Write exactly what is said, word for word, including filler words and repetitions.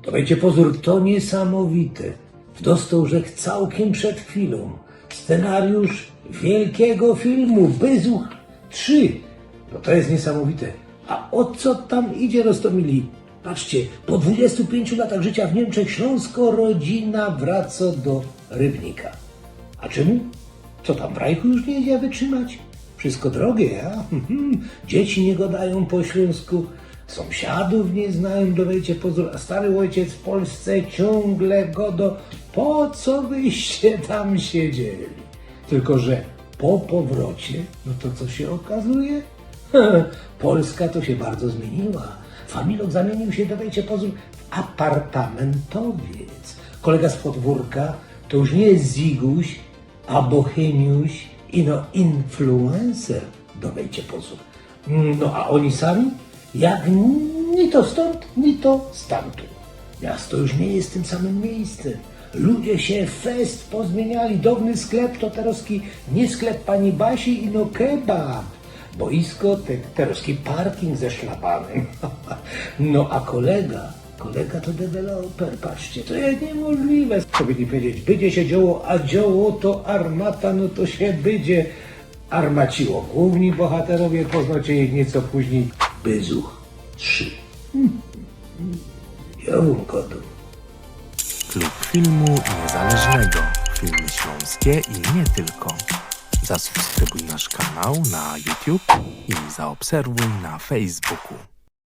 To wiecie, pozōr, to niysamowite. Dostoł żech cołkiym przed chwilōm scenariusz wielkigo filmu Byzuch trzi. No to je niysamowite. A ô co tam idzie, Roztomili? Patrzcie, po dwudziestu pięciu latach życia w Niymczech ślōnsko rodzina wracŏ do Rybnika. A czymu? Co tam, w Rajchu już niy idzie wytrzimać? Wszystko drogie, a? Dzieci niy gŏdajōm po ślōnsku, sōmsiadōw niy znajōm, dŏwejcie pozōr, a stary ôjciec w Polsce ciōngle gŏdŏ: „Po co wyście tam siedzieli?” Tylko że po powrocie, no to co sie ôkazuje? Polska to sie bardzo zmiyniła. Familok zamiyniōł sie, dŏwejcie pozōr, w apartamentowiec. Kolega z podwōrka to już niy Ziguś, a Bohyniuś, ino influencer, dŏwejcie pozōr. No a ôni sami? Jak ni to stōnd, ni to stōmtōnd. Miasto już niy je tym samym miyjscym. Ludzie sie fest pozmiyniali. Dŏwny sklep to terŏzki niy sklep pani Basi, ino kebab. Boisko, te, terŏzki parking ze szlabanym. No a kolega, kolega to deweloper, patrzcie, to je niymożliwe. Co by niy pedzieć, bydzie sie dzioło, a dzioło to armata, no to sie bydzie armaciło. Głōwni bohaterowie poznocie ich niyco pōźnij. Byzuch trzi. Hmm. Jowōnkotō. Klub Filmu Niezależnego. Filmy śląskie i nie tylko. Zasubskrybuj nasz kanał na YouTube i zaobserwuj na Facebooku.